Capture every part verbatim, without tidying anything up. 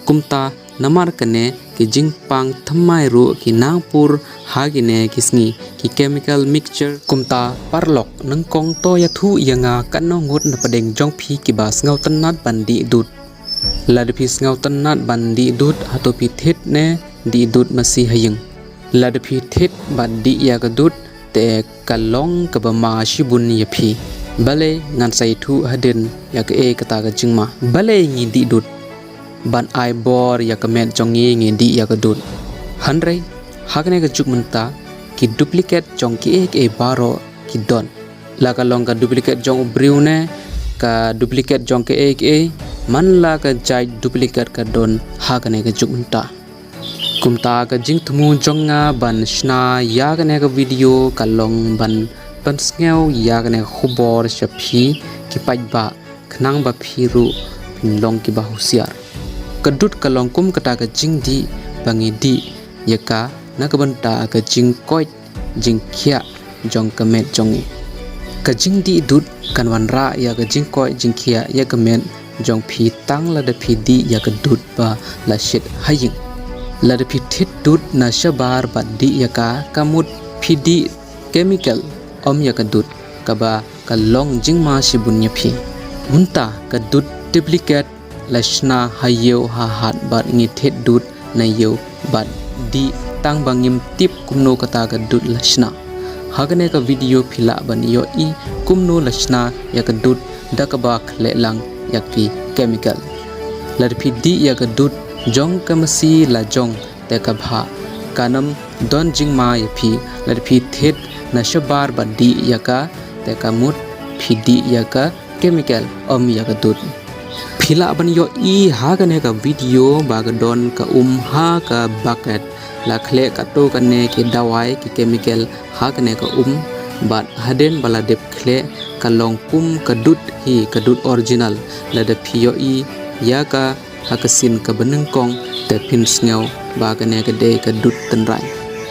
Kumta namar kane ki jingpang thymmai ruh ki nang pur ha kine ki sngi, ki chemical mixture. Kumta paralok, nyngkong to ïathuh ïa nga katno ngut na pdeng jong phi kiba sngewtynnat ban dih dud. Lada phi sngewtynnat ban dih dud, hato phi thied ne dih dud masi ha ïing? Lada phi thied bad dih ïa ka dud, te ka long kaba ma shibun ïa phi. Balei? Ngan sa ïathuh hadien ïa kaei kata ka jingma. Balei ngi dih dud? Ban ai bor ïa ka met jong ngi, ngi dih ïa ka dud. Hynrei ha kane ka juk mynta, ki duplicate jong kiei kiei baroh ki don. La ka long ka duplicate jong u briew ne ka duplicate jong kiei kiei, man la ka jait duplicate ka don ha kane ka juk mynta. Kumta ka jingthmu jong nga ban shna ïa kane ka video ka long ban pynsngew ïa kane ka khubor sha phi ki paidbah, khnang ba phi ruh phin long kiba husiar. Ka dud ka long kum kata ka jingdih ba ngi dih ïa ka na ka bynta ka jingkoit jingkhiah jong ka met jong ngi. Ka jingdih dud kan wanrah ïa ka jingkoit jingkhiah ïa ka met jong phi tang lada phi dih ïa ka dud ba la shit ha ïing. Lada phi thied dud na shabar bad dih ïa ka, ka mut phi dih chemical ym ïa ka dud, kaba ka long jingma shibun ïa phi. Mynta ka dud duplicate la shna ha ïew ha hat bad ngi thied dud na ïew bad dih tang ba ngim tip kumno kata ka dud la shna. Ha kane ka video phi lah ban ïohi kumno la shna ïa ka dud da kaba khleh lang ïa ki chemical. Lada phi dih ïa ka dud jong ka masi la jong te ka bha, kan ym don jingma ïa phi. Lada phi thied na shabar bad dih ïa ka, te ka mut phi dih ïa ka chemical ym ïa ka dud. Phi lah ban ïohi ha kane ka video ba ka don ka um ha ka bucket, la khleh katto katne ki dawai ki chemical ha kane ka um, bad hadien ba la dep khleh ka long kum ka dud hi, ka dud original. Lada phi ïohi ïa ka ha ka sien kaba nyngkong, te phin sngew ba kane ka dei ka dud tynrai.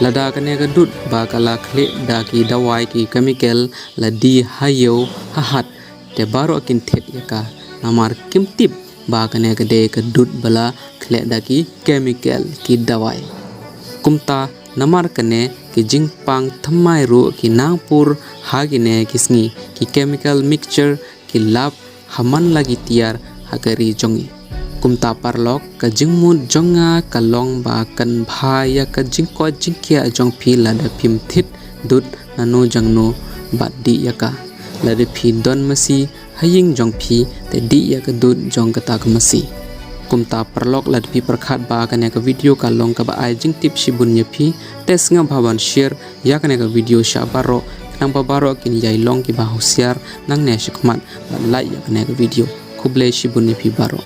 Lada kane ka dud ba ka la khleh da ki dawai ki chemical la die ha ïew ha hat, te baroh kin thied ïa ka, namar kim tip ba kane ka dei ka dud ba la khleh da ki chemical, ki dawai. Kumta namar kane ki jingpang thymmai ruh ki nang pur ha kine ki sngi, ki chemical mixture ki lap ha man la ki tiar ha ka ri jong ngi. Kumta paralok, ka jingmut jong nga ka long ba kan bha ïa ka jingkoit jingkhiah jong phi lada phim thied dud nano jangno bad dih ïa ka. Lada phi don masi ha ïing jong phi, te dih ïa ka dud jong kata ka masi. Kumta paralok, lada phi pyrkhat ba kane ka video ka long kaba ai jingtip shibun ïa phi, te sngewbha ban share ïa kane ka video sha baroh, khnang ba baroh kin ïai long kiba husiar nangne shakhmat, bad like ïa kane ka video. Khublei shibun ïa phi baroh.